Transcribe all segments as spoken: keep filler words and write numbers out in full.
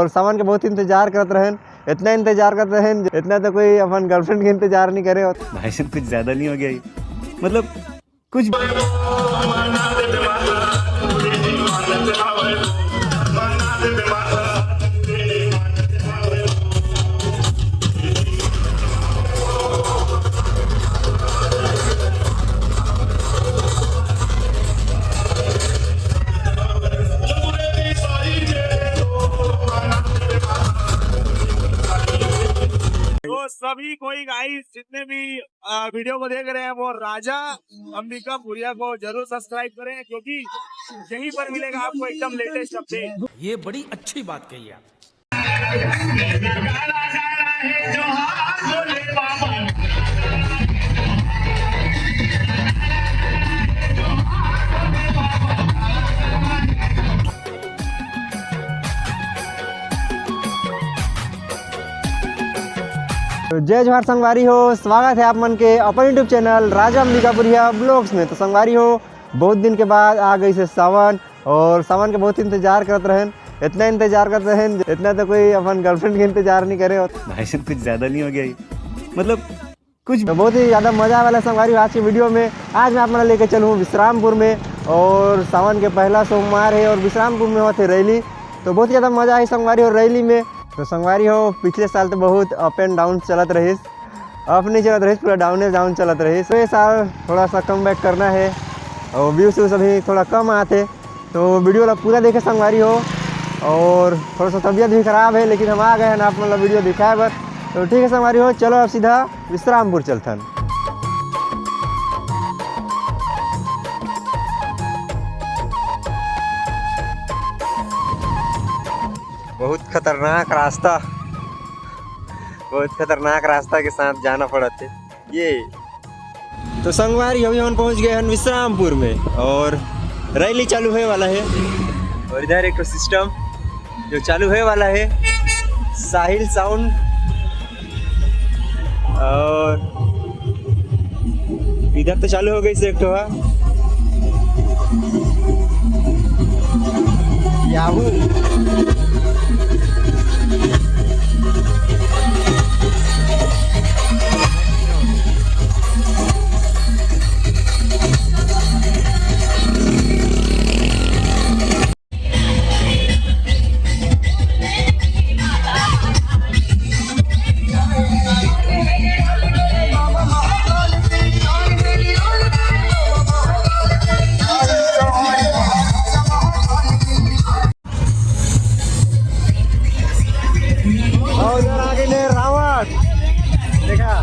सावन के बहुत इंतजार करत रहेन, इतना इंतजार करत रहेन, इतना तो कोई अपन गर्लफ्रेंड के इंतजार नहीं करे। भाई साहब, कुछ ज्यादा नहीं हो गया ये? मतलब, कुछ तो सभी कोई गाइस, जितने भी वीडियो को देख रहे हैं, वो राजा अंबिकापुरिया को जरूर सब्सक्राइब करें, क्योंकि यहीं पर मिलेगा आपको एकदम लेटेस्ट अपडेट। ये बड़ी अच्छी बात कही आप। तो जय जोहार संगवारी हो, स्वागत है आप मन के अपन YouTube चैनल राजा अंबिकापुरिया ब्लॉग्स में। तो संगवारी हो, बहुत दिन के बाद आ गई से सावन, और सावन के बहुत इंतजार करत रहेन, इतना इंतजार करत रहेन, इतना तो कोई अपन गर्लफ्रेंड के इंतजार नहीं करे। और भाई साहब, कुछ ज्यादा नहीं हो गया ये? मतलब, कुछ तो बहुत ही ज़्यादा मज़ा वाला संगवारी हो आज की वीडियो में। आज मैं आप मन लेके चलूँ विश्रामपुर में, और सावन के पहला सोमवार है और विश्रामपुर में होते रैली, तो बहुत ही ज़्यादा मज़ा है संगवारी हो रैली में। तो संगवारी हो, पिछले साल तो बहुत अप एंड डाउन चलत रहिस, अप नहीं चलत रहिस, पूरा डाउन डाउन चलत रहिस। तो ये साल थोड़ा सा कम बैक करना है और व्यूज व्यूज अभी थोड़ा कम आते, तो वीडियो ला पूरा देखे संगवारी हो। और थोड़ा सा तबीयत भी खराब है, लेकिन हम आ गए हैं ना आप मन ला वीडियो दिखाए बर। तो ठीक है संगवारी हो, चलो अब सीधा विश्रामपुर चलथन। बहुत खतरनाक रास्ता, बहुत खतरनाक रास्ता के साथ जाना पड़त है। ये तो संगवारी, अभी हम पहुंच गए हैं विश्रामपुर में और रैली चालू होए वाला है। और इधर एक सिस्टम जो चालू होए वाला है, साहिल साउंड। और इधर तो चालू हो गई से एक ठो, हाँ। याहू। और उधर आगे ने रावण देखा।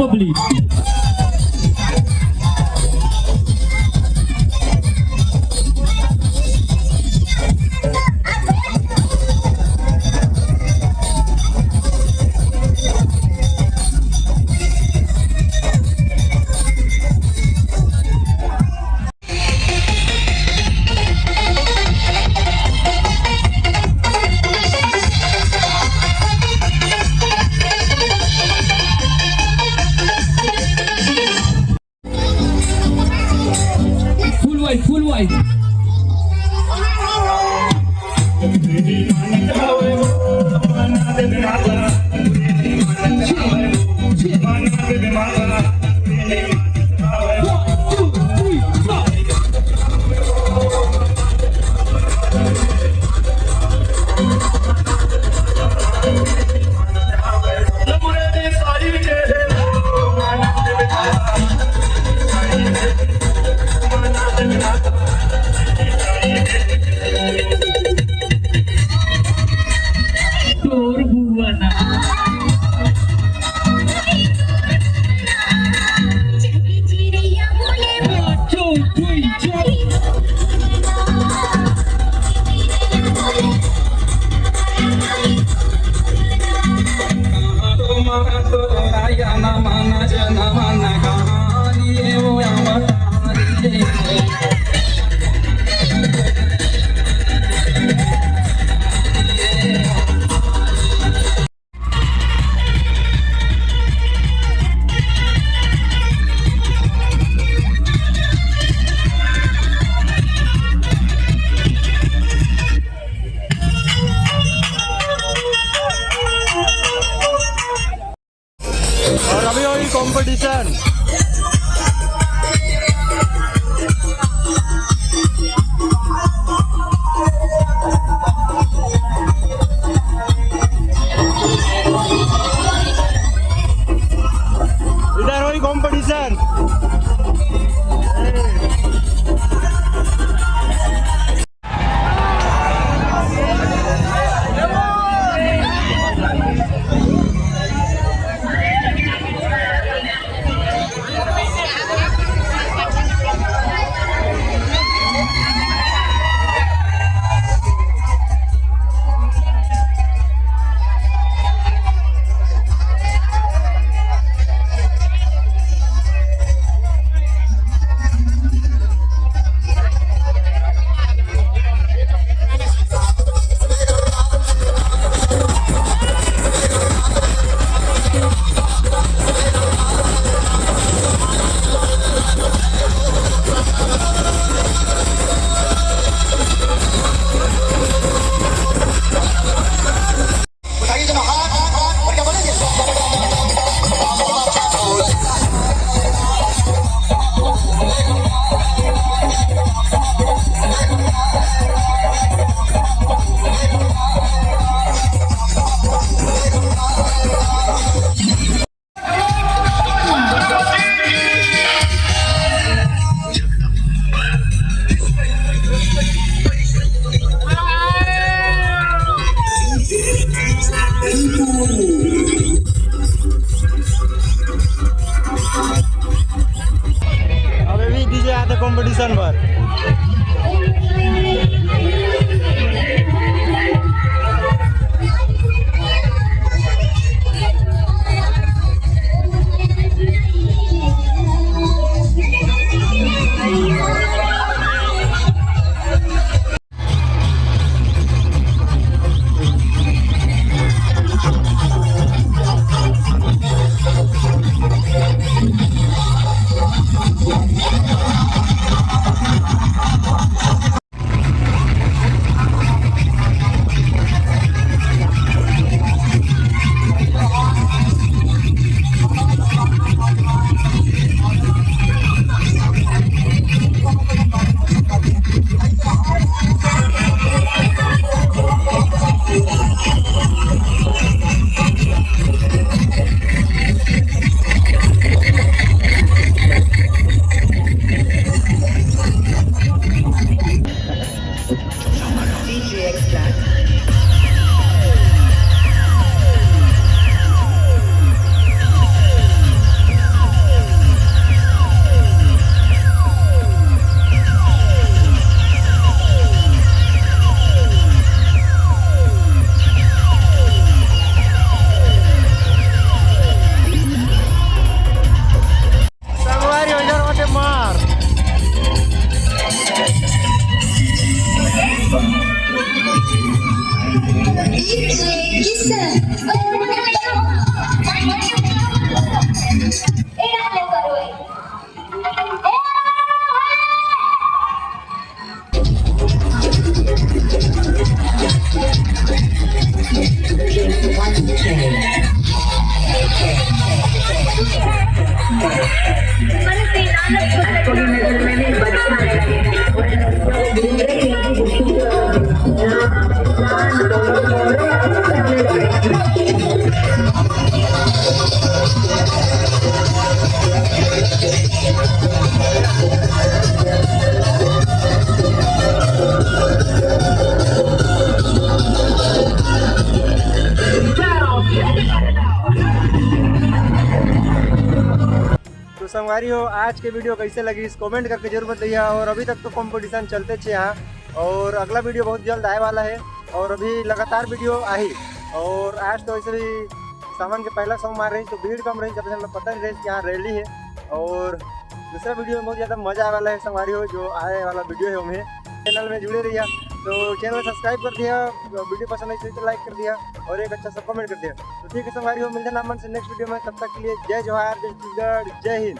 Public. Full wide, full wide. तोर बुआ ना। और अभी होही competition। इधर होही competition। तो संगवारी हो, आज के वीडियो कैसे लगिस, कमेंट करके जरूर बताइए। और अभी तक तो कंपटीशन चलते छे यहाँ, और अगला वीडियो बहुत जल्द आए वाला है, और अभी लगातार वीडियो आही। और आज तो वैसे भी सावन के पहला सोमवार रही, तो भीड़ कम रही, जब हमें पता नहीं रही कि यहाँ रैली है। और दूसरा वीडियो में बहुत ज़्यादा मज़ा आने वाला है संगवारी हो, जो आने वाला वीडियो है उन्हें। चैनल में जुड़े रहिए, तो चैनल सब्सक्राइब कर दिया, वीडियो पसंद आई तो लाइक कर दिया और एक अच्छा सा कमेंट कर दिया। तो ठीक है संगवारी हो, मिलते हैं नामन से नेक्स्ट वीडियो में। तब तक के लिए जय जोहार, जय छत्तीसगढ़, जय हिंद।